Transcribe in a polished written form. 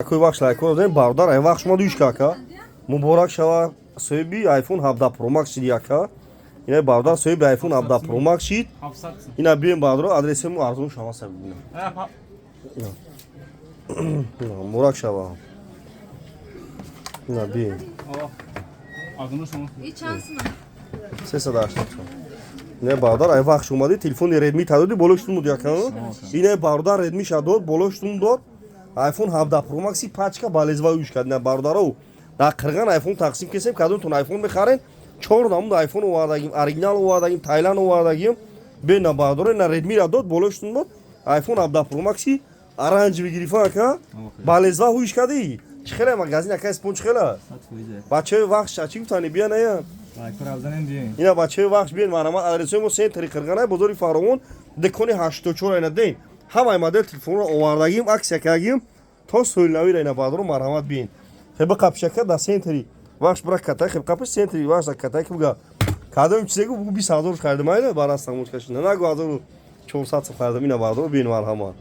Кой вақт лайкҳоро додем, бародар. Ай вақт шумо душ кака, муборак шава, соҳиби iPhone 17 Pro Max шид яка. Ина, бародар, соҳиби iPhone 17 Pro Max шид. 700. Ина бием, бародар, адресему арзон шава саб. Муборак шава, ина бием. Арзон шумо. И чанд суман? 380 сом. Ина, бародар, ай вақт омадӣ, телефони Redmi та доди, болош тун буд яка. Ина, бародар, Redmi ша дод, болош тун дод, iPhone 17 Pro Max пачка балезва юш кард. Ина, бародаро, дар Қирған iPhone тақсим кесем. Кадомтон iPhone мехарен? Чор намуд iPhone овардагим, оригинал овардагим, Таиланд овардагим. Бена, бародаро, ина Redmi ра дод, болош тун дод, iPhone 17 Pro Max оранжевый гирифа ака, балезва ҳуиш кардӣ. Чӣ хела магазин, ака, спон чӣ хела? Бачаи вақт чӣ гуфтани, бия ная? Ина, бачаи вақт, биен, марҳамат. Адресои мо центри Қирғанай, бозори Фаровон, дукони 84. Ина ден, ҳамаи модел телефонро овардагим, акция кардагим то соилнавира. Ина, бародаро, марҳамат, биен. Хеба қапшака дар центри вақт бира катай, хеб қапиш центри вақт дар катай ки буга кадом чизе гу, бугу 20 0 харидам, айна барастамуш кашина нагу 1400 сом харидам. Ина, бародаро, биен, марҳамат.